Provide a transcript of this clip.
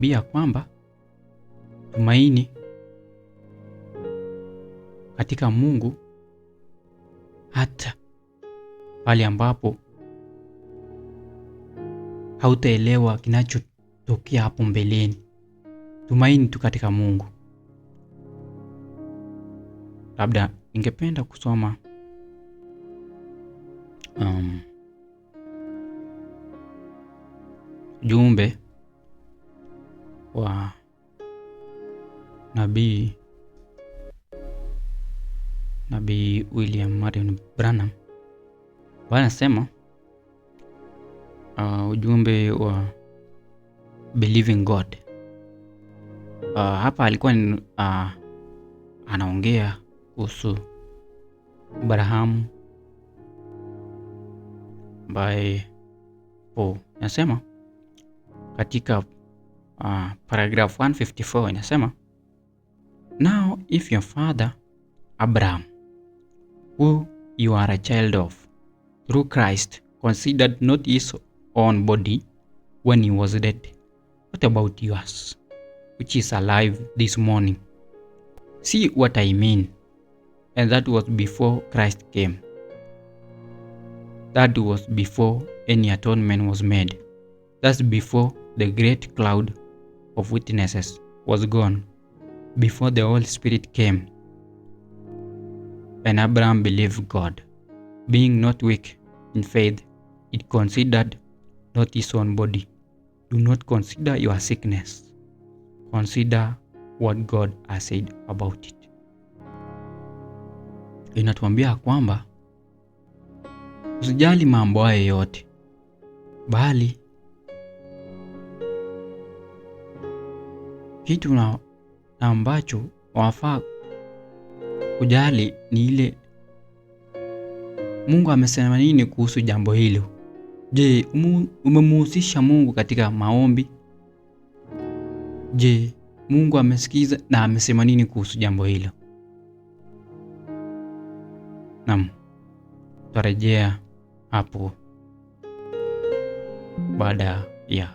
Bia kwamba tumaini katika Mungu hata pale ambapo hautaelewa kinachotokea hapo mbeleni. Tumaini tu katika Mungu. Labda ningependa kusoma jumbe wa Nabii William Marion Branham. Anasema ujumbe wa Believing God. Hapa alikuwa anaongea kuhusu Abrahamu ambaye anasema katika paragraph 154 inasema, now if your father Abraham, who you are a child of through Christ, considered not his own body when he was dead, what about yours, which is alive this morning? See what I mean. And that was before Christ came. That was before any atonement was made. That's before the great cloud of witnesses was gone, before the Holy Spirit came. And Abraham believed God, being not weak in faith, it considered not his own body. Do not consider your sickness. Consider what God has said about it. Inatuambia kwamba usijali mambo hayo yote, bali kitu na ambacho wafaa kujali ni ile Mungu amesema nini kuhusu jambo hilo. Je, umemhusisha Mungu katika maombi? Je, Mungu amesikiza na amesema nini kuhusu jambo hilo? Naam, tutarejea hapo baada ya